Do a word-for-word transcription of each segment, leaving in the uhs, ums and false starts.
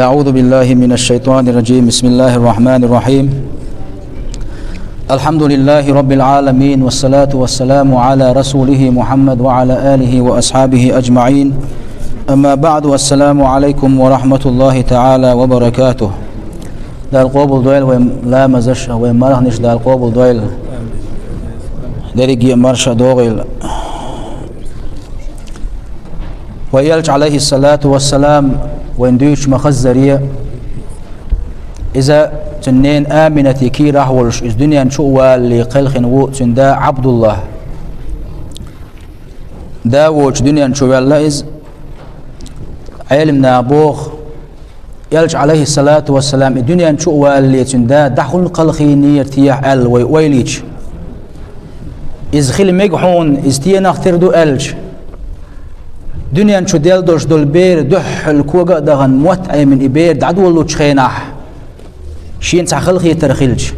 أعوذ بالله من الشيطان الرجيم. بسم الله الرحمن الرحيم. الحمد لله رب العالمين، والصلاة والسلام على رسوله محمد وعلى آله وأصحابه أجمعين. أما بعد، السلام عليكم ورحمة الله تعالى وبركاته. Дала къобалдойла вай ламазаш, вай марханаш Дала къобалдойла. Дерриге а марша догӀийла. Вай Элча, Ӏалайхи ссалату вассалам, вайна дуьйцуш ма-хаззара, иза цуьнан ненан Аминатан кийрахь волуш, иза дуьнен чу а валале кхелхина ву цуьнан да Ӏабдуллахь. Да воцуш дуьнен чу ваьлла иза. Ӏелам наха боху, Элча, Ӏалайхи ссалату вассалам, и дуьнен чу а валале цуьнан да дӀа хӀунда кхалхийнера техьа аьлла вай ойла йича. Иза хила мега хьуна, иза стенах тера ду аьлча. Дуьнен чу делла долуш долу бер дуьххьал кога а дахана, мотт а Ӏемина и бер дӀадолалучу хенахь, шена цхьа халахетар хилча,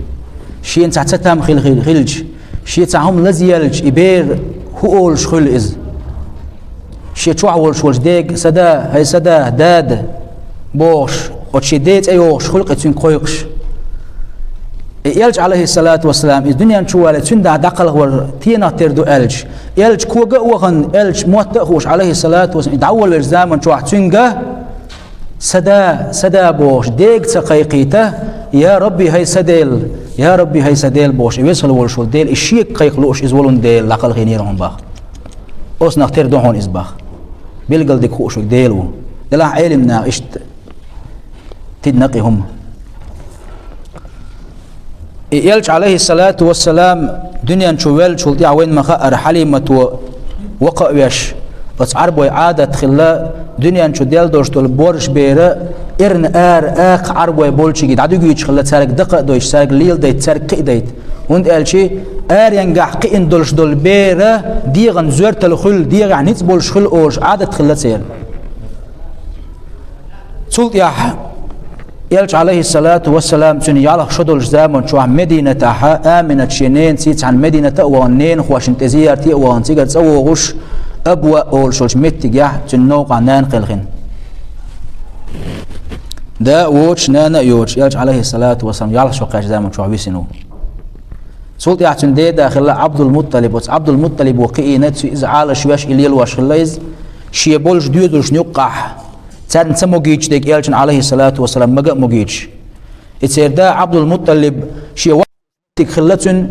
шена цхьа цатам хил-, хил-, хилча, шен цхьа хӀума лазаелча, и бер хӀун олуш хуьлу иза? Шен чохь волуш волчу дега: «Сан да, хӀай сан да, дада», – бохуш, оцу шен ден цӀе йохуш хуьлу-кх и цуьнга кхойкхуш. И Элча, Ӏалайхи ссалату вассалам, иза дуьнен чу вале, цуьнан да дӀакхалхавар тенах тера ду аьлча, Элча кога а вахана, Элча мотт а хууш, Ӏалайхи ссалату вассалам, и дӀаволавечу заман чохь цуьнга: «Сан да, сан да», – бохуш, дега ца кхайкхийта: «Я Рабби, хӀай сан Дела, я Рабби, хӀай сан Дела», – бохуш, и веза хила волуш волу Дела, и шега кхайкха лууш иза волун дела, дӀакхалхийнера хьуна боху. Оцунах тера ду хьуна иза боху. Билггал дика хууш верг Дела ву. Делахь Ӏелам наха иштта тидина-кх и хӀума. И Элча, Ӏалайхи ссалату вассалам, дуьнен чу веллачул тӀаьхьа вайна ма-хаъара, Хьалимато вакха а веш, оцу Ӏарбойн Ӏадат хилла, дуьнен чу делла долуш долу борша бер эрна ара акха Ӏарбой болчуьнга дӀадуьгуьйтуш хилла, цаьрга дакха а дойтуш, цаьрга леладайта, цаьрга кхиадайта. ХӀунда аьлча аренгахь кхиъна долуш долу бер дегӀан зоьртала хуьлу, дегӀехь ницкъ болуш хуьлу олуш Ӏадат хилла церан. Цул тӀаьхьа Элча, Ӏалайхи ссалату вассалам, цуьнан ялх шо долчу заман чохь Мединатахь Аминат шен ненаций цхьаьна Медината а вахана, ненахошна тӀе зиярте а вахана, цигара цӀа вогӀуш, Абва олуш йолчу меттигехь цуьнан новкъахь нана кхелхина. Да а воцуш, нана а йоцуш, Элча, Ӏалайхи ссалату вассалам, ялх шо кхаьчначу заман чохь висина ву. Цул тӀаьхьа цуьнан деда хилла Ӏабдул-Мутталиб. Оцу Ӏабдул-Мутталибо кхиийна цу иза Ӏалаш веш, и лелош хилла иза, шен болчу доьзалшна юккъахь, царна ца могуьйтуш дерг Элчанна, Ӏалайхи ссалату вассалам, мага а могуьйтуш. И церан да Ӏабдул-Мутталиб шен ваьстиг хилла цуьнан,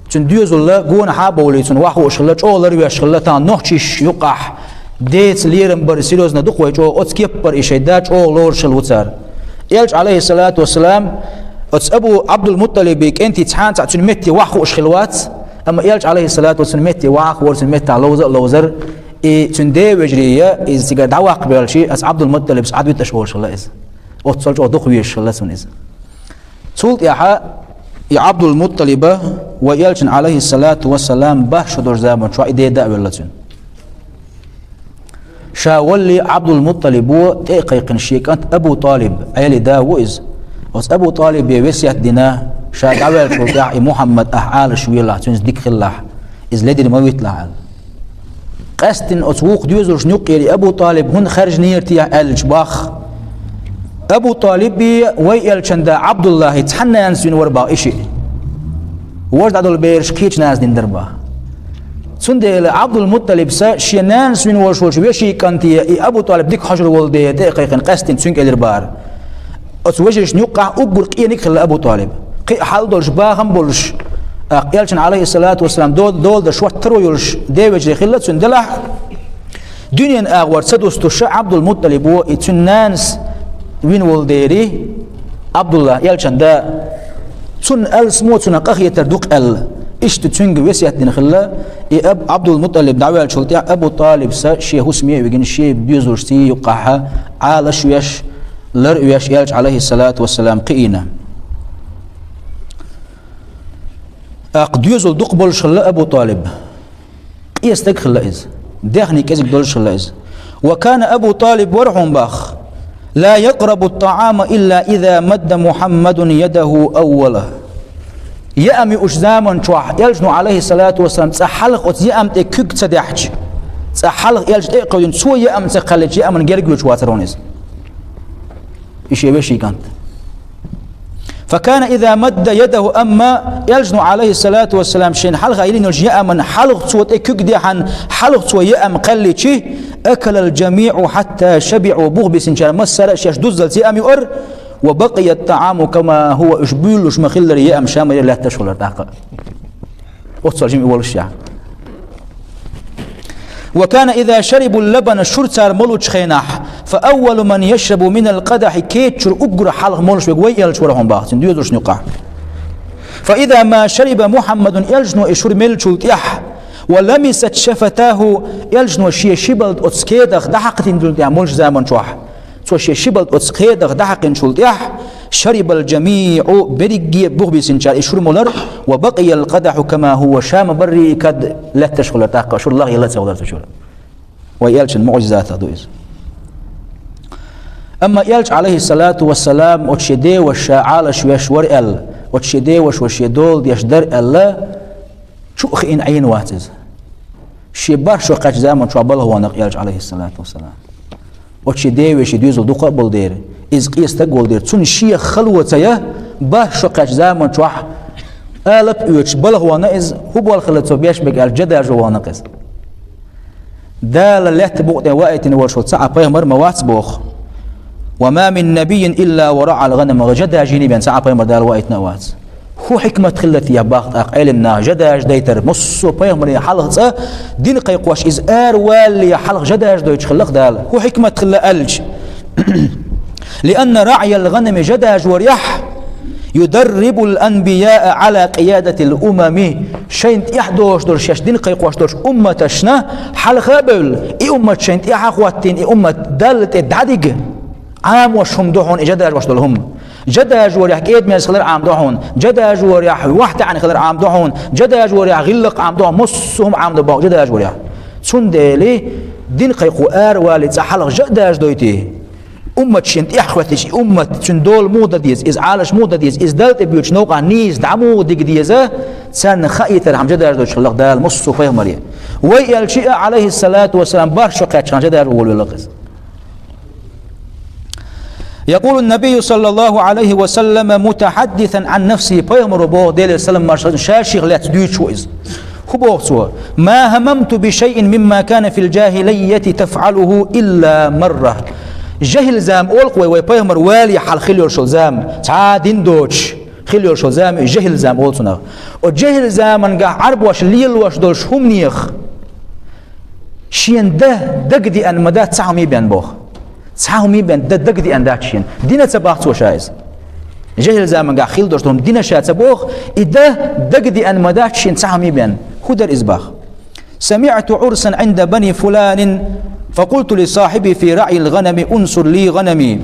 цуьнан доьзал гонахьа а бовлий, цунна ваха хууш хилла, чӀогӀа ларвеш хилла, тахана нохчийн юккъахь деца лерам бар серьёзно ду-кх вай, чӀогӀа оцу кеп бара и шайн да, чӀогӀа лоруш хилла ву цара. Элча, Ӏалайхи ссалату вассалам, оцу Абу Ӏабдул-Мутталибан кӀентий цхьана цхьаъ цуьнан метте ваха хууш хилла вац, амма Элча, Ӏалайхи ссалату вассалам, метте ваха а вара, цуьнан меттехь ловза а ловзара, и цуьнан ден вежарий, иза цигара дӀаваккха баьлча, оцу Ӏабдул-Мутталибс Ӏад витӀаш волуш хилла иза. Оццул чӀогӀа дукха везаш хилла цунна иза. Цул тӀаьхьа и Ӏабдул-Мутталиба вай Элчанна, Ӏалайхи ссалату вассалам, бархӀ шо долчу заман чохь и деда а велла цуьнан. Ша валале Ӏабдул-Мутталибо тӀе а кхайкхина шен кӀант Абу ТӀалиб, Ӏелин да ву иза. Оцу Абу ТӀалибе весет дина, ша дӀаваьллачул тӀаьхьа и Мухьаммад ахь Ӏалаш велахь, цуьнца дика хилалахь, иза ледара ма витталахь аьлла. Къаьсттина оцу вукху доьзалшна юккъера и Абу ТӀалиб хӀунда хаьржинера техьа аьлча боху, Абу ТӀалиби вай Элчанан да Ӏабдуллахьи цхьана нанас вина вара боху и шиъ. Важа дӀадолу бераш кхечу нанас дина дара боху. Цундела Ӏабдул-Мутталибс шен нанас вина волуш волчу вешин кӀанте и Абу ТӀалиб дика хьожур волу дела тӀе а кхайкхина, къаьсттина цуьнга элира боху. Оцу вежаршна юккъахь уггар къениг а хилла Абу ТӀалиб. Кхин а хьал долуш, бахам а болуш, тӀаккха Элчанна, Ӏалайхи ссалату вассалам, дола, дола дан шорта таро йолуш ден вежарий хилла цуьнан, делахь дуьненан агӀор ца дустуш Ӏабдул-Мутталибо и цуьнан нанас вина волу дела, Ӏабдулла, Элчанан да, цунна алсамо цунах къахетар ду-кх аьлла, иштта цуьнга весет дина хилла. И Аб-, Ӏабдул-Мутталиб дӀаваьллачул тӀаьхьа Абу ТӀалибс шен хӀусаме а вигина, шен доьзалшций юккъахь Ӏалаш веш, лар а веш, Элча, Ӏалайхи ссалату вассалам, кхиийна. ТӀаккха доьзал дукха болуш хилла Абу ТӀалиб. Къен стаг хилла иза. Дехний кӀезиг долуш хилла иза. Ва кана Абу ТӀалиб вара хьуна боху: «Ла якърабу ттаӀама илла иза мадда Мухьаммадун ядаху аввала». Яам юуш заман чохь Элчано, Ӏалайхи ссалату вассалам, цкъа хьалха оцу яам тӀе куьг ца даьхьча, цкъа хьалха Элча тӀе а кхевдина, цо яам ца кхаьллича, яаман герга воьдуш вацара хьуна иза. И шен вешин кӀант. فكان إذا مد يده, амма Элчано, عليه الصلاة والسلام, шен хьалха йиллина йолча яаман хьалха цо тӀе куьг дихьа, хьалха цо яам кхеллича, أكل الجميع حتى شبعوا, бух бисинчара массара а шаьш дуззалц яам юар, وبقي الطعام كما هو, уьш буьйлалуш ма-хиллара яам ша мара лаьтташ хулар тӀаккха. Оццул жима и воллушехь. وكان إذا شربوا اللبن, шура цар молучу хенахь, فأول من يشرب من القدح, кечара уггар хьалха молуш верг вай Элча вара хьуна бахцина доьзалшна юкъахь. فإذا ما شرب محمد, Элчано и шура меллачул тӀаьхьа, ولمست شفتاه, Элчано шен шибалт оцу кедах дӀахьакхийтинчул тӀаьхьа молучу заман чохь, цо шен шибалт оцу кедах дӀахьакхинчул тӀаьхьа, شرب الجميع, берриге а бух бисинчара и шура молар, وبقي القدح كما هو, ша ма-барра и кад лаьтташ хулар, тӀаккха шура лагӀъелла а ца хулар цу чуьра. Вай Элчан муӀжизатах ду иза. Амма Элча, عليه الصلاة والسلام, оцу шен деваша ша Ӏалаш веш вара аьлла, оцу шен деваша шен дола деш дара аьлла, чу а хиъна Ӏийна вац иза. Шен бархӀ шо кхаьчча заман чохь балха вахана-кх Элча, عليه الصلاة والسلام. Оцу шен девешин доьзал дукха а болу дера, иза къен стаг волу дера, цунна шех хало ца ян, бархӀ шо кхаьчча заман чохь алап а оьцуш балха вахана иза, хӀун болх хилла цо беш берг аьлча, жа даржо вахана-кх иза. Дала лаьттан букъа тӀе ваийтина волуш волу цхьа а пайхамар ма вац боху. وما من نبي إلا ورعى الغنم, жа даржийна бен цхьа а пайхамар Дала ваийтина а вац. ХӀун хьикмат хилла те бах тӀаккха Ӏелам наха жа даржадайтар, массо а пайхамарийн хьалха цкъа дин кхайкхош иза аравалале хьалха жа даржадойтуш хилла-кх Дала? ХӀун хьикмат хилла аьлча, لأن رعي الغنم, жа даржорехь, يدرب الأنبياء على قيادة الأمم, шайна тӀехь долуш долу, шаьш дин кхайкхош долуш умматашна хьалха а бевлла, и уммат шайна тӀехь а хӀоттийна, и уммат Далла тӀе дӀадига Ӏамош хӀума ду хьуна и жа даржош долу хӀума. Жа даржорехь кӀеда-мерза хилар Ӏамадо хьуна, жа даржорехь вахтаьӀна хилар Ӏамадо хьуна, жа даржорехь гӀиллакх Ӏамадо хьуна, массо а хӀума Ӏамадо боху жа даржорехь. Цундела дин кхайкхо аравалале цкъа хьалха жа а даржадойтий, уммат шена тӀехь а хӀоьттича, и уммат, цуьнан дола муха дан деза, иза Ӏалаш муха дан деза, иза Далла тӀе боьдучу новкъахь нийса дӀа муха дига деза, царна хаийтархьама жа даржадойтуш хилла-кх Дала массо а пайхамаре. Вай Элча а, Ӏалайхиссалату вассалам, бархӀ шо кхаьччахьана жа даржо волавелла-кх иза. يقول النبي صلى الله عليه وسلم متحدثا عن نفسه, пайхамаро боху, Делера салам-маршалла хуьлда цунна, ша шех лаьцна дуьйцуш ву иза. ХӀун боху цо? ما هممت بشيء مما كان في الجاهلية تفعله إلا مرة. ЖахӀил зама олу-кх вай, вай пайхамар валале хьалха хилла йолуш йолу зама, цхьа а дин доцуш хилла йолуш йолу зама, и жахӀил зама олу цунах. Оцу жахӀил заманахь Ӏарбоша лелош долчу хӀуманех шена дан дагадеана ма дац цхьа хӀума бен боху. Цхьа хӀума бен дан дагадеана дац шена. Дина ца боху цо ша иза. ЖахӀил заманахь хилла долуш долу хӀума дина ша ца боху, и дан дагадеана ма дац шена цхьа хӀума бен. ХӀун дара иза боху? سمعت عرسا عند بني فلان فقلت لصاحبي في رعي الغنم انصر لي غنمي.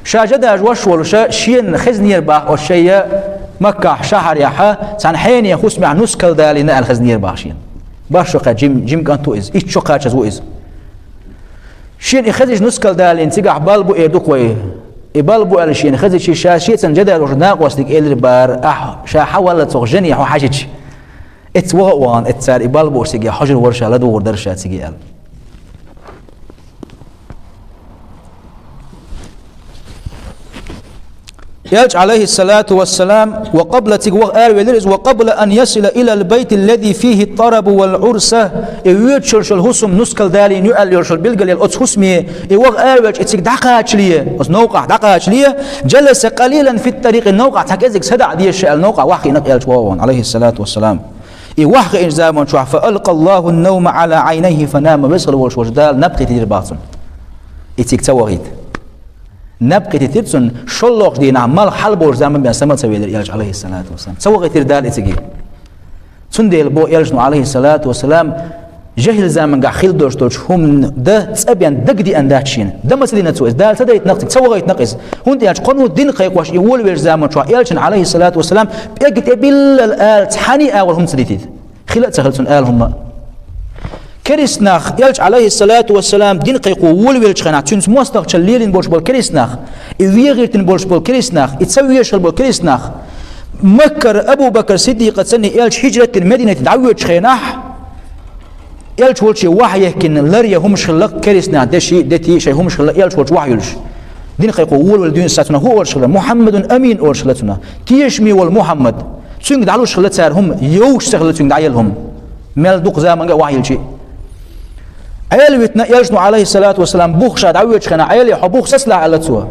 Ша жа даржош волуш, шена хезнера боху оцу шайн Маккахь шахьарехь цхьана хьенан хӀусамехь нускал далийна аьлла хезнера боху шена. БархӀ шо кхаьчча жим-, жима кӀант ву иза, итт шо кхачаза ву иза. Шена и хезча нускал далийна, цигахь бала бу эр ду-кх вай. И бала бу аьлла шена хезча, ша шеца жа даржош накъостиг элира бара, ахь ша хьаваллалц цох жене хьо хьаьжча, эцца ваха а вахана, эцца цара и бала бууш цига хьожур вара ша, ладугӀур дара ша цига аьлла. Элча, Ӏалайхиссалату вассалам, وقبل, цига ваха аравелира иза, وقبل أن يصل إلى البيت الذي فيه الطرب والعرس, и воьдуш йолуш йолу хӀусам нускал далийна ю аьлла йолуш йолу билгалъелла оцу хӀусаме, и ваха аравелча, и цига дӀакхачале, оцу новкъахь дӀакхачале, جلس قليلا في الطريق, новкъахь цхьа кӀезиг садаӀа деза ша аьлла, новкъахь ваха хиъна-кх Элча ваха вахана, Ӏалайхиссалату вассалам. И ваха хиъначу заман чохь, فألقى الله النوم على عينيه فنام, веза хила волуш волчу Дала наб кхийтира боху цунна. И цига ца вахийта. Наб кхийтира цунна, шолгӀачу дийнахь малх хьалаболуш зама бен сама ца велира Элча, Ӏалайхиссалату вассалам. Ца вахийтира Дала и цига. Цундела боху Элчано, Ӏалайхиссалату вассалам, жахӀил заманахь хилла долуш долчу хӀуманех дан цкъа бен дагадеана дац шена. Дан ма ца дина цо иза, Дала ца дайтина-кх цига, ца вахийтина-кх иза. ХӀунда аьлча кхунна дин кхайкхош и волавеллачу заман чохь Элчана, Ӏалайхиссалату вассалам, пӀелг тӀе биллал ала цхьаьна а агӀор хӀума ца дитийта. Хила а ца хилла цунна ала хӀума. Керист нах Элча, Ӏалайхиссалату вассалам, дин кхайкхо волавеллачу хенахь, цуьнца мостагӀчалла лелийна болуш болу керист нах, и вен гӀиртина болуш болу керист нах, и ца вешал болу керист нах, Маккара Абу-Бакр Сиддикъа санна Элча хӀижрат дина Мединате дӀавоьдучу хенахь, Элча волчу вахьа ехкина лар я хӀумаш хилла-кх, керист нах деши, дети, шайн хӀумаш хилла Элча волчу вахьа юьллуш. Дин кхайкхо волавелла дуьйна саг цунах хӀу олуш хилла? Мухьаммадун Амин олуш хилла цунах. Тешаме волу Мухьаммад. Цуьнга дӀалуш хилла цара хӀума, йовш ца хилла цуьнга дӀаелла хӀума. Мел дукха заманга а вахьйилчи. Ӏела витина, элчано, Ӏалайхиссалату вассалам, бух ша дӀавоьдучу хенахь, Ӏеле, хьо бух сацалахь, аьлла цо.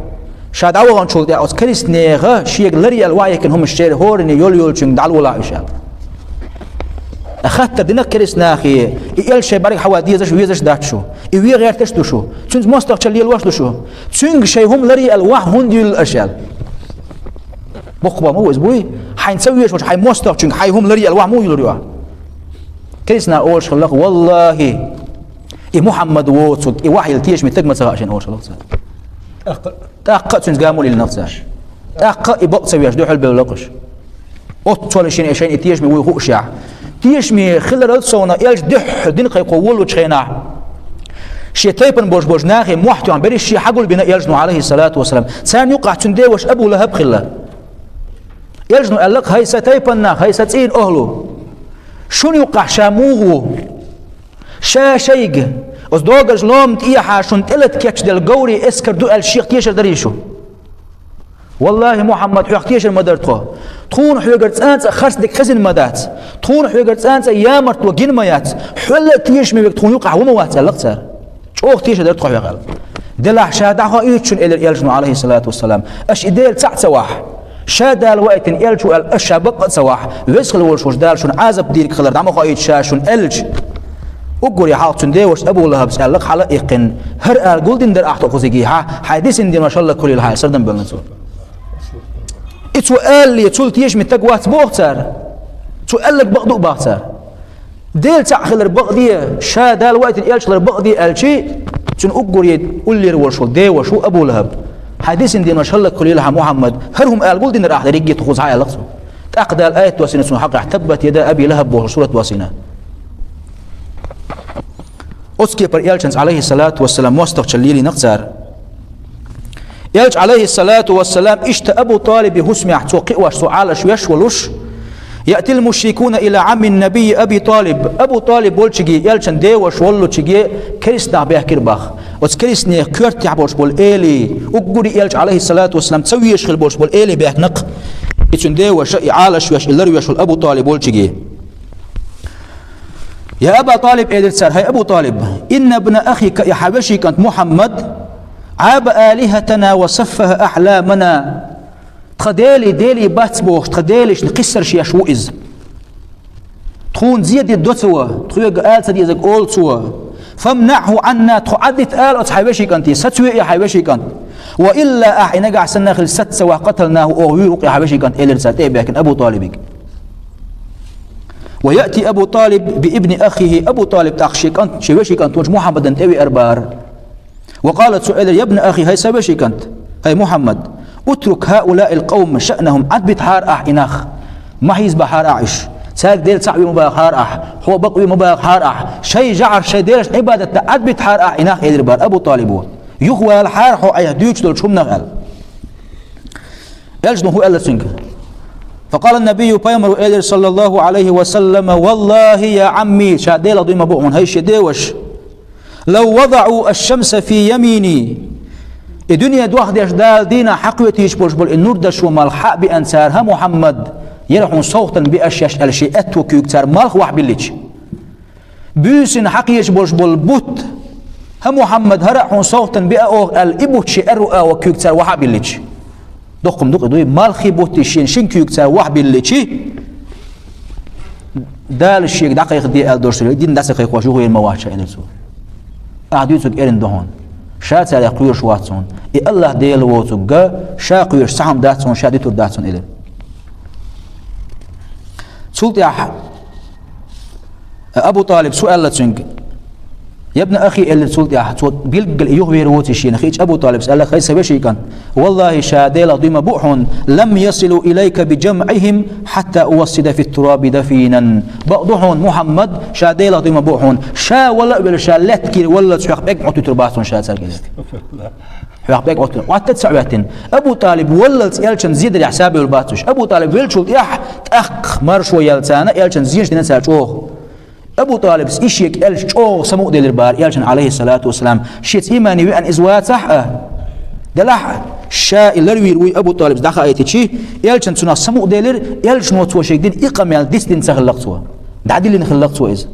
Ша дӀаваханчул тӀаьхьа оцу керистанеха шега ларъяла вахьйихкина хӀумаш шера хӀоранна йола йолчуьнга дӀалолахь уьш аьлла. Ткъа хаттар дина керистанахе, и элча шайн бӀаьрга хьаван дезаш а, везаш а дац шу, и вен гӀерташ а ду шу, цуьнца мостагӀчалла лелош а ду шу, цуьнга шайн хӀума ларъяла вахь хӀунда юьллу аша аьлла. Боккха бан ма ву иза буй? Хьайна ца везаш волчу хьайн мостагӀчуьнга хьайн хӀума ларъяла вахь муха юьллур ю ахь? Керистанаха олуш хилла-кх: «Валлахи, и Мухьаммад воцург, и вахьйилла тешаме стаг ма ца хаьа шена», олуш хилла-кх цара. ТӀаккха а цуьнца гамо лелийнарг цара. ТӀаккха а и бакъ ца веш, дуьхьал бевлла-кх уьш. Оццул шена, шайна и тешаме вуй хуушехь. Тешаме хиларал совнах, элча дуьххьал дин кхайкхо воллучу хенахь, шен тайпана болуш болчу нахе мохь тоьхна берриш а хьагулбина элчано, Ӏалайхиссалату вассалам. Царна юккъехь цуьнан деваша Абу ЛахӀаб хилла. Элчано аьлла-кх: «ХӀай сан тайпанан нах, хӀай сан цӀийнан охӀла! Шуна юккъехь ша муха ву? Ша шайга, оцу догарчу ломан тӀехьа шуна тӀелата кечделла говрийн эскар ду аьлла шех тешар дарий шу? Валлахи, Мухьаммад, хьох тешар ма дара тхо. Тхуна хьоьгара цкъа а харц дерг хезна ма дац. Тхуна хьоьгара цкъа а ямартло гина ма яц. Хьол а тешаме верг тхуна юккъехь ву ма вац», аьлла-кх цара. «ЧӀогӀа тешар дара тхо хьох», аьлла. «Делахь ша дӀахоуьйту шуна», элира элчано, Ӏалайхиссалату вассалам, «аша и Дела цхьаъ ца вахь. Ша Дала ваийтина элча ву аьлла, аша ша бакъ а ца вахь, веза хила волуш волчу Дала шуна Ӏазап дийриг хилар дӀа ма хоуьйту ша шуна», аьлча, уггаре хьалха цуьнан девашас Абу ЛахӀабас аьлла-кх, хьала а иккхина: «ХӀара ала гулдина дара ахь тхо кхузиге хьа, хьайн дисина дин, машалла, кулийла хьан», сардам белла цо. И цо алале, цул тешаме стаг вац боху цара. Цо аьлларг бакъ ду а боху цара. Дела цхьаъ хилар бакъ де, ша Дала ваийтина элча хилар бакъ де аьлчи, цуьнан уггаре уллера волуш волу деваша ву Абу ЛахӀаб. «Хьайн дисина дин, машалла, кулийла хьан, Мухьаммад, хӀара хӀума ала гулдина дара ахь дерриге тхо кхузахь», аьлла-кх цо. ТӀаккха Дала аят доссийна цунна хьокъехь, «Таббат яда Аби ЛахӀаб» бохуш сурат доссийна. Оцу кепара элчанца, Ӏалайхиссалату вассалам, мостагӀчалла лелийнарг цара. Элча, Ӏалайхиссалату вассалам, иштта Абу ТӀалибан хӀусамехь цо кхиош, цо Ӏалаш веш волуш: «يأتي المشركون إلى عم النبي أبي طالب». Абу ТӀалиб волчуьнга, элчан деваша воллучуьнга керистанаш баьхкира боху. Оцу керистанех коьртехь болуш болу элий, уггаре элча, Ӏалайхиссалату вассалам, ца везаш хилла болуш болу элий баьхкина-кх и цуьнан деваша, и Ӏалаш веш, и лар веш волу Абу ТӀалиб волчуьнга. «يا أبا طالب», элира цара, «хӀай Абу ТӀалиб, إن ابن أخيك», и хьан вешин кӀант Мухьаммад, «عاب آلهتنا وسفه أحلامنا». Тхан делий, делий бац бохуш, тхан делашна кхиссарш еш ву иза. Тхуна зен дина до цо, тхоьга ала ца дезарг олу цо. «فامنعه عنا», тхо Ӏаддита ала оцу хьан вешин кӀанте, сацаве и хьан вешин кӀант. «وإلا», ахь и нагахь санна хилча, саца вахь, «قتلناه», оха вуьйр ву-кх и хьан вешин кӀант, элира цара, тӀе а баьхкина Абу ТӀалибига. «ويأتي أبو طالب بابن أخيه», Абу ТӀалиб тӀаккха шен кӀант, шен вешин кӀант волчу Мухьаммадана тӀевеара бара. «وقال», цо элира: «يا ابن أخي», хӀай сан вешин кӀант, хӀай Мухьаммад, «اترك هؤلاء القوم شأنهم», Ӏадбита хьара ахь и нах, ма хьийзабахьара ахь уьш, цаьрга Дела цхьаъ ве ма бахахьара ахь, хьо бакъве ма бахахьара ахь, шайн жӀараш, шайн делашна Ӏибадат дан Ӏадбита хьара ахь и нах, элира бара Абу ТӀалибо. Юхавала хьара хьо айхьа дуьйцуш долчу хӀуманах аьлла. Элчано хӀун аьлла цуьнга? «فقال النبي», пайхамаро элира, саллаллаху Ӏалайхи ва саллама: «والله يا عمي», ша Делах дуй ма бу хьуна, хӀай шен деваш, «لو وضعوا الشمس في يميني». И дуьне дохдеш Дала дийнахь хьакхоьтийча болуш болу и нур дашо малх хьа а биъна цара, хӀа Мухьаммад, яра хьуна совгӀатана биъна аш шаьш аьлла шен аьтту куьйга цара малх вахьа биллича. Буьйсина хьакхеча болуш болу бутт, хӀа Мухьаммад, хӀара а хьуна совгӀатана биъна оха аьлла, и бутт шен аьрру агӀор куьйга цара вахьа а биллича. Доккхум дукъа дуй, малхий бутт шен шин куьйга цара вахьа билличи, Дала шега дӀакхайкхаде аьлла долуш, дин дӀа ца кхайкхош юхавер ма вац ша, элира цо. Ахьа дуьйцург эрна ду хьуна. Ша царех кхоьруш вац хьуна. И АллахӀ Дела воцург га, ша кхоьруш цхьа хӀума дац хьуна, ша дитур дац хьуна, элира. Цул тӀаьхьа Абу ТӀалиб цо аьлла цуьнга: «Ябна ахи», — элира цул тӀаьхьа, цо билггал и юхавер воций шена хиъча, Абу ТӀалибас аьлла: «ХӀай сан вешин кӀант, валлахӀи, ша Делах дуй ма бу хьуна, لم يصلوا إليك بجمعهم حتى أوسد في التراب دفينا». Бакъ ду хьуна, Мухьаммад, ша Делах дуй ма бу хьуна, ша вала а велла, ша лаьтта кийра валлалц хьох бӀегӀ Ӏоттуьйтур бац хьуна ша цаьрга. Хьох бӀегӀ Ӏоттуьйтур. Ӏоттар ца Ӏоьттина. Абу ТӀалиб валлалц элчан зедарехь сабевлла бац уьш. Абу ТӀалиб веллачул тӀаьхьа тӀаккха маршо яьлла царна элчан зенаш дина цара чӀогӀа. Абу ТӀалибас и шега аьлча чӀогӀа самукъаделира бара элчан, Ӏалайхиссалату вассалам, шеца иймане веана иза вацахь а. Делахь ша и ларвийр вуй Абу ТӀалиб дӀахаийтичи, элчан цунах самукъаделира, элчано цо шега дина и къамел дицдина ца хиллакх цо. ДӀадиллина хиллакх цо иза.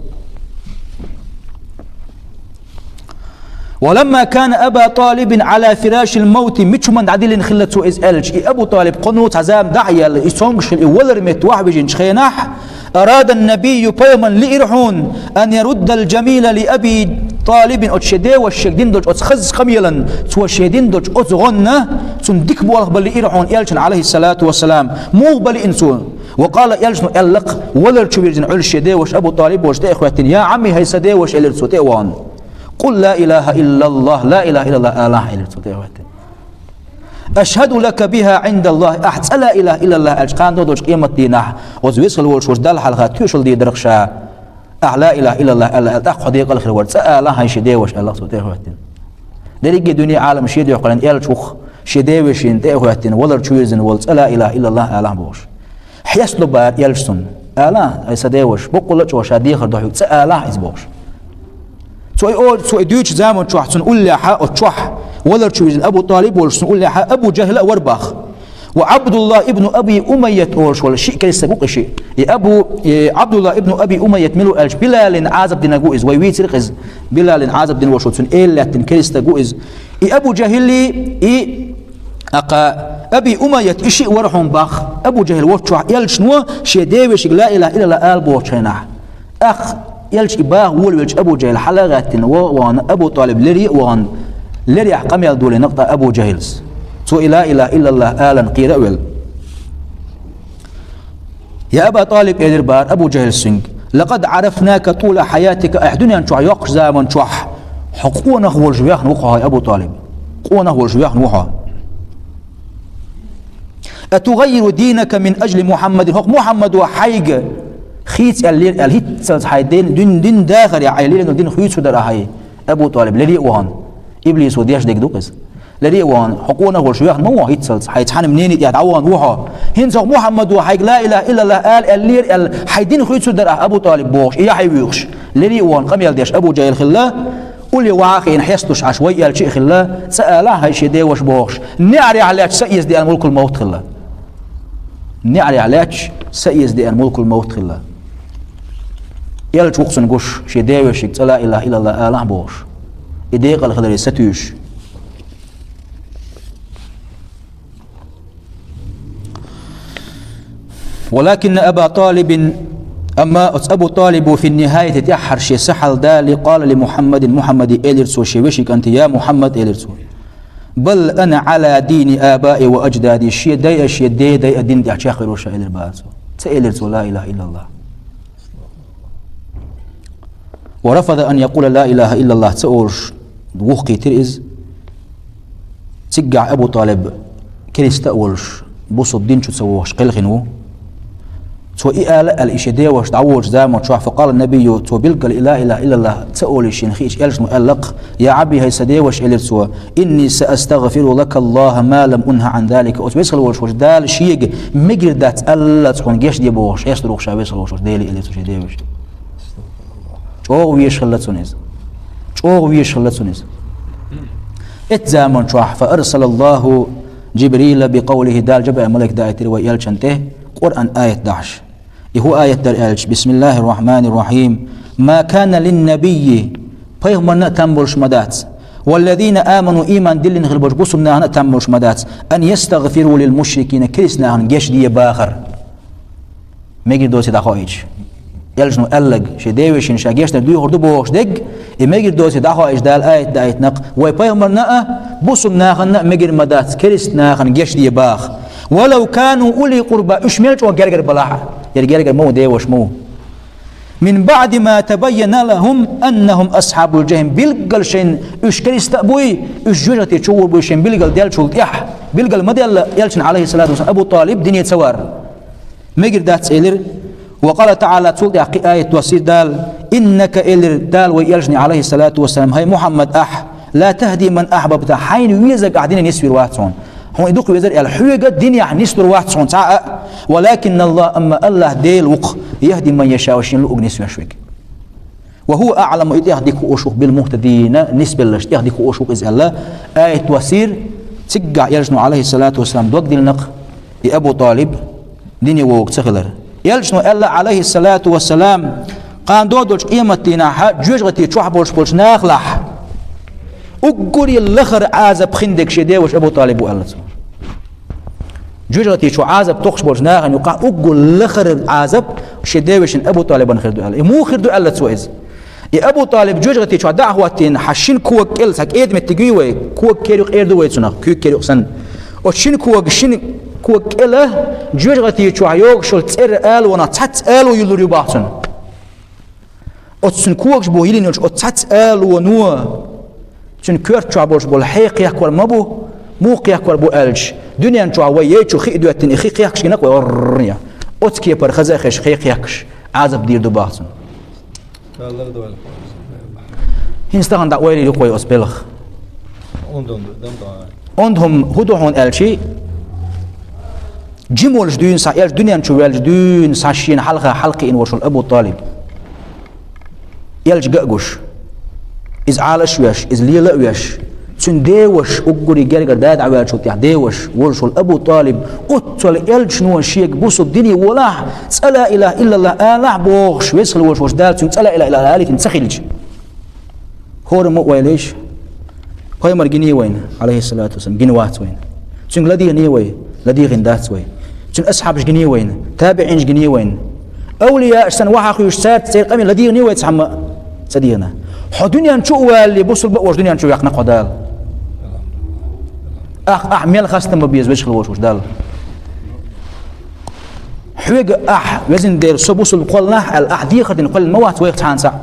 ولما كان أبا طالب على فراش الموت, мичуман дӀадиллина хилла цо иза аьлча, и Абу ТӀалиб кхунна цхьа зама дӀахьаелла, и цомгаш хилла, и валар метта вахьа вижинчу хенахь, أراد النبي, пайхамарна лиира хьуна, أن يرد الجميل لأبي طالب, оцу шен деваша шега дина долчу оцу хаза къамелан, цо шен дина долчу оцу гӀонна, цунна дика болх бан лиира хьуна элчана, عليه الصلاة والسلام. Муха бан лиъна цо? وقال, элчано аьллакх, валар чу вирзина Ӏуьллуш шен деваша Абу ТӀалиб волчу тӀе а хӀоьттина: يا عمي, хӀай сан деваша, элира цо тӀе а вахана. قل لا إله إلا الله, لا إله إلا الله алахь, элира цо тӀе а хӀоьттина. أشهد لك بها عند الله, ахь цкъа لا إله إلا الله аьлча, кхана долчу къематдийнахь, оцу веза хила волуш волчу Далла хьалха тоьшалла дийр дара ша. Ахь لا إله إلا الله аьлла, аьлла, тӀаккха хьо декъала хир вара. ЦӀа алахь, хӀай шен деваша, аьллакх цо тӀе а хӀоьттина. Дерриге дуьне Ӏалам шен дуьхьа кхоьллина элча ву-кх, шен девашина тӀе а хӀоьттина, валар чу вирзина волу цкъа ла илаха иллаллах алахь бохуш. Хьестало бара элча цунна. Ала, хӀай сан деваша, боккъалла а чӀогӀа ша дехар ду хьоьга, цкъа алахь иза бохуш. Цо и о-, цо и дуьйцучу заман чохь цунна уллехьа, оцу чохь, валар чу вирзина Абу ТӀалиб волуш цунна уллехьа Абу Жахьл а вара боху. Ва Абдулла ибн Аби Умайят олуш волу шиъ керста стаг ву-кх и шиъ. И Абу, и Абдулла ибн Аби Умайят мила ву аьлча, Билалин Ӏазап динарг ву иза, вай вийцира-кх иза. Билалин Ӏазап дина волуш ву, цунна эла лаьттина керста стаг ву иза. И Абу Жахьли, и, акха, Аби Умайят, и шиъ вара хьуна боху, Абу Жахьл волчохь элчано шен девешига ла илаха иллаллах ала бохучу хенахь. ТӀаккха элча и баха волавелча Абу Жахьл хьала а гӀаьттина, ваха а вахана, Абу ТӀалиб леррий а вахана, леррехь къамел долийна-кх тӀаккха Абу Жахьлас. Цо и ла илаха иллаллах аларна кхера а велла. Я Аба ТӀалиб, элира бара Абу Жахьлас цуьнга, лакъад Ӏарафнака тӀула хьаятика, ахь дуьнен чохь йоккхачу заман чохь хьо къонах волуш вехна ву-кх хьо, хӀай Абу ТӀалиб. Къонах волуш вехна ву хьо. АтугӀаййиру динак мин ажли Мухьаммадин, хӀокху Мухьаммадо хьайга хийца аьллера аьлла, хӀинццалц хьайн дин, дин, дин дахарехь, хьайн лелийна дин хуьйцур дара ахь, хӀай Абу ТӀалиб, леррий а вахана. Иблисо деш дерг ду-кх иза. Леррий а вахана, хьо къонах волуш вехна ма ву хьо хӀинццалц, хьайн цхьана а мнени тӀехь дӀавахана ву хьо. ХӀинца хӀокху Мухьаммадо хьайга ла илаха иллаллах ала аьллера аьлла, хьайн дин хуьйцур дара ахь, Абу ТӀалиб, бохуш, и яхь хьайвуьйхуш. Леррий а вахана къамел деш Абу Жахьл хилла, улле ваха а хиъна хьесталуш Ӏаш вай элча а хилла, цӀа алахь, хӀай шен деваша, бохуш, неӀарехь лаьтташ са эца деана мулкул маут хилла. НеӀарехь лаьтташ са эца деана мулкул маут хилла. Элча ву-кх цунна гуш, шен девешига цӀа ла илаха иллаллах алахь бохуш. И декъала хиларе сатуьйсуш. ولكن أبا طالب, амма оцу Абу ТӀалибо في النهاية, тӀаьххьара шен са хьалдалале, قال لمحمد, Мухьаммаде элира цо шен вешин кӀанте: يا محمد, элира цо, بل أنا على دين آبائي وأجدادي, шен дайа, шен дедайа дин тӀехь чекхвер ву ша, элира бара цо. Ца элира цо ла илаха иллаллах. ورفض أن يقول لا إله إلا الله, ца олуш, вухкхийтира иза. Циггахь Абу ТӀалиб керста а волуш, бусалба дин чу ца вогӀуш кхелхина ву. Цо и ала а аьлла, и шен деваша дӀаволучу заман чохь, فقال النبي, цо билггал и ла илаха иллаллах ца олий шена хиъча, элчано аьлла-кх: يا أبي, хӀай сан деваша, элира цо, إني سأستغفر لك الله ما لم أنه عن ذلك. Оцу веза хила волуш волчу Дала шега мегар дац аллалц хьуна гечде бохуш, хьестар ву-кх ша веза хила волуш волчу Деле, элира цо шен девашка. ЧӀогӀа везаш хилла цунна иза. ЧӀогӀа везаш хилла цунна иза. Эцу заман чохь, فأرسل الله جبريل بقوله, Дала Жабраил малик даийтира вай элчан тӀе Къуръан аят дахьаш. И хӀун аят дара аьлча: بسم الله الرحمن الرحيم. ما كان للنبي, пайхамарна а там болуш ма дац, والذين آمنوا, ийман диллина хила болчу бусалба нахана а там болуш ма дац, أن يستغفروا للمشركين, керста нахана гечде бахар. Мегар доций дӀахоуьйтуш. Элчано аьлларг, шен девешина ша гечдар дуьйхур ду бохуш дерг, и мегар доций дӀахоуьйтуш Дала аят даийтина-кх, вай пайхамарна а, бусалба нахана а мегар ма дац керста нахана гечде баха. ولو كانوا أولي قربى, уьш мел чӀогӀа гергара балахь а, яра гергара ма ву, деваша ма ву. من بعد ما تبين لهم أنهم أصحاب الجحيم. Билггал шайна уьш керста а буй, уьш жоьжахати чу гӀур буй шайна билггал деллачул тӀаьхьа, билггал ма делла элчана, عليه الصلاة والسلام, Абу ТӀалиб дине ца вар. Мегар дац, элира. وقال تعالى, цул тӀаьхьа кхин аят доссийра Дала: إنك, элира Дала вай элчане, عليه الصلاة والسلام, хӀай Мухьаммад, ахь, لا تهدي من أحببت, хьайна везарг ахь дине нисвийр вац хьуна. Хьуна и дукха везар аьлла, хьоьга динехь нисдур вац хьуна цхьа а. ولكن الله, амма АллахӀ Дела ву-кх, يهدي من يشاء, шена луург нисвеш верг. وهو أعلم, и тӀех дика хууш ву-кх, بالمهتدين, нисбеллашна тӀех дика хууш ву-кх иза аьлла, аят доссийра. Циггахь Элчано, Ӏалайхиссалату вассалам, дог диллина-кх и Абу ТӀалиб дине вогӀуш ца хилар. Элчано аьлла, Ӏалайхиссалату вассалам, кхана доагӀачу къематдийнахь жоьжахати чохь болуш болчу нахалахь уггаре лахара Ӏазап хин дерг шен деваша Абу ТӀалиб ву аьлла цо. Жоьжахати чу Ӏазап токхуш болчу нахана юкъахь уггар лахара Ӏазап шен девешина Абу ТӀалибана хир ду аьлла. И муха хир ду аьлла цо иза? И Абу ТӀалиб жоьжахати чохь дӀа а хӀоттийна, хьан шина кога кӀел, цхьа кӀеда меттиг юй вай, кога кера юкъа эр ду вай цунах, куьйга кера юкъа санна. Оцу шина кога, шина кога кӀела жоьжахати чохь йогуш йолу цӀеран алонах цхьацца ало юьллур ю боху цунна. Оцу цуьнан когаш боху йиллина йолчу оцу цхьацца алоно цуьнан коьрта чохь болуш болу хье кхехкор ма бу, муха кхехкор бу аьлча, дуьнен чохь вай яй чу хи а доьттина, и хи кхехкаш гина-кх вай, орррр, я. Оцу кепара хаза а хезаш хье кхехкаш, Ӏазап дийр ду боху цунна. ХӀинца тахана дӀа ойла йира-кх вай оцу белхан. Онда хӀума хӀун ду хьуна аьлча, жима волуш дуьйна схьа, Элча дуьнен чу ваьлча дуьйна схьа шена хьалха хьалакхиъна волуш волу Абу ТӀалиб. Элча ган а гуш, иза Ӏалаш а веш, иза лела а веш, цуьнан деваша, уггаре гергара да дӀаваьллачул тӀаьхьа деваша волуш волу Абу ТӀалиб, оццул Элчано шега бусалба дине волахь, цкъа ла илаха иллаллах алахь бохуш, веза хила волуш волчу Дала цуьнга цкъа ла илаха иллаллах алийтина ца хилча. ХӀора ма ойла йиш. Пайхамар гиний вайна, Ӏалайхиссалату вассалам, гина вац вайна. Цуьнга ладийгӀиний вай, ладийгӀина дац вай. Цуьнан асхьабаш гиний вайна, табиӀинаш гиний вайна. Авлияаш санна вахьа хуьйш цаьрца церан къамел ладийгӀиний вай цхьамма а? Ца дийгӀина. Хьо дуьнен чу а валале, бусалба а волуш дуьнен чу ваьккхина-кх хьо Дала. Ахь, ахь мел хастам бан беза веза хила волуш волчу Далла. Хьоьга ахь, везан Дела, со бусалба кхоллалахь аьлла, ахь дехар дина кхоьллина ма вац вайх цхьанца а.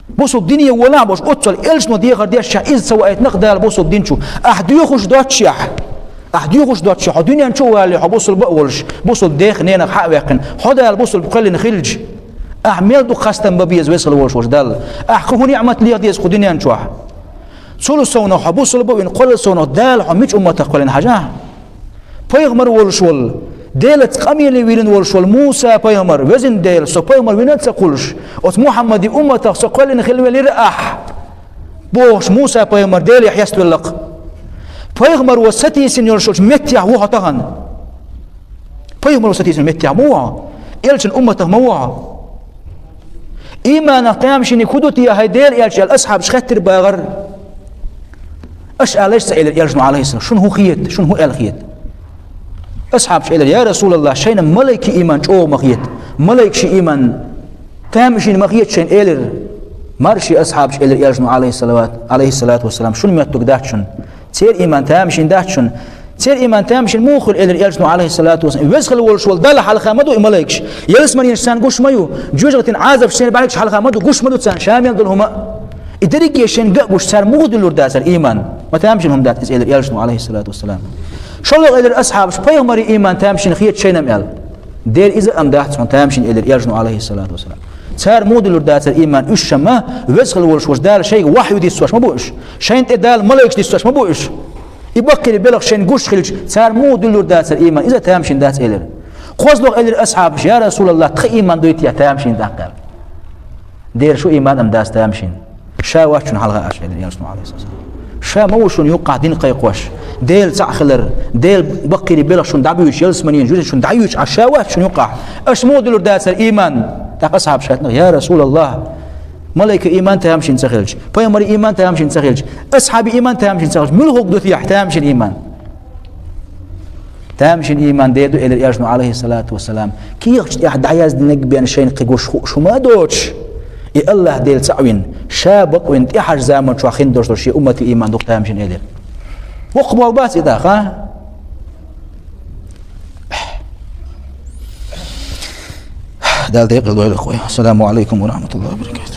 Бусалба дине волахь а бохуш, оццул Элчано дехар деш, ша иза ца ваийтина-кх Дала бусалба дин чу. Ахь доьхуш доццушехь, ахь доьхуш доццушехь, хьо дуьнен чу а валале, хьо бусалба а волуш, бусалба дех-ненах хьа а ваьккхина, хьо Дала бусалба кхоьллина хилча, ахь мел дукха хастам бан беза веза хила волуш волчу Далла. Ахь кху хӀун ниӀмат леха деза кху дуьнен чохь? Цул совнах хьо бусалба а вина, кхоллал совнах Дала хьо мича умматах кхоьллина хьажахь? Пайхамар волуш волу, Делаца къамеле виллина волуш волу Муса-пайхамар, везан Дела, со пайхамар вина а ца кхуллуш, оцу Мухьаммадан умматах со кхоьллина хилла велира ахь, бохуш, Муса-пайхамар Деле хьеставелла-кх. Пайхамаро сатийсина йолуш йолчу меттехь ву хьо тахана. Пайхамаро сатийсина меттехь ма ву хьо, Элчан умматах ма ву хьо. Ийманах тамашийна хӀун ду те, хӀай Делан Элча, аьлла, асхьабаш хеттира бахара. Аша алалаш ца элира Элчано, Ӏалайхиссалам, шуна хӀун хета, шуна хӀун аьлла хета? Асхьабаш элира: «Я Расулаллах, шайна малайкийн ийман чӀогӀа ма хета, малайкийн ийман тамашийна ма хета шайна», — элира. Марши асхьабаш элира Элчано, Ӏалайхиссалат-, Ӏалайхиссалату вассалам: «Шуна моьттург дац шуна. Церан ийман тамашийна дац шуна». «Церан ийман тамашийна муха хуьлу?» — элира Элчано, Ӏалайхиссалату вассалам. «Веза хила волуш волу Далла хьалха ма ду и малайкаш, ялсаманенаш царна гуш ма ю, жоьжахатин Ӏазапаш церан бӀаьргаш хьалха ма ду, гуш ма ду царна ша мел долу хӀума а. И дерриге шайна ган а гуш, цара муха дуьллур дацара ийман? Ма тамашийна хӀума дац иза», — элира Элчано, Ӏалайхиссалату вассалам. ШолгӀа элира асхьабаш: «Пайхамарийн ийман тамашийна хета шайна-м», — аьлла. «Дера иза а-м дац хьуна тамашийна», — элира Элчано, Ӏалайхиссалату вассалам. Цара муха дуьллур дацара ийман? Уьш-м веза хила волуш волчу Дала шайга вахью диссош ма бу уьш, шайна тӀе Дала малайкаш диссош ма бу уьш. И баккхийра белхаш шайна гуш хилча, цара муха дуьллур дацара ийман? Иза тамашийна дац, элира. КхозлагӀа элира асхьабаш: «Я Расулаллах, тхан ийман дуй те тамашийна тӀаккха?» — аьлла. «Дера шу ийман а-м дац тамашийна. Ша вац шуна хьалха Ӏаш», — элира Элчано, Ӏалайхиссалам. Ша ма ву шуна юккъахь дин кхайкхош, Дела цхьаъ хилар, Делан баккхийра белхаш шуна дӀабуьйцуш, ялсаманенаш, жоьжахаташ шуна дӀаюьйцуш Ӏаш ша вац шуна юккъахь. Аша муха дуьллур дацара ийман? ТӀаккха асхьабаш хаьттина: «Я Расулаллах, малайкийн ийман тамашийна ца хилча, пайхамарийн ийман тамашийна ца хилча, асхьабийн ийман тамашийна ца хилча, муьлха хӀума ду те тамашийна ийман?» «Тамашийна ийман дера ду, — элира Элчано, Ӏалайхиссалату вассалам, — кехаташ тӀехь дӀаяздинарг бен шайна кхин гуш хууш хӀума а доцуш, и АллахӀ Дела цхьаъ вина, ша бакъвина, тӀаьхьарчу заман чохь хин долуш долу шен умматан ийман ду-кх тамашийна», — элира. Воккха болх бац и тӀаккха, а? Дала декъала дойла вай. Ассаламу Ӏалайкум ва рахьматуллахӀи ва баракатухӀ.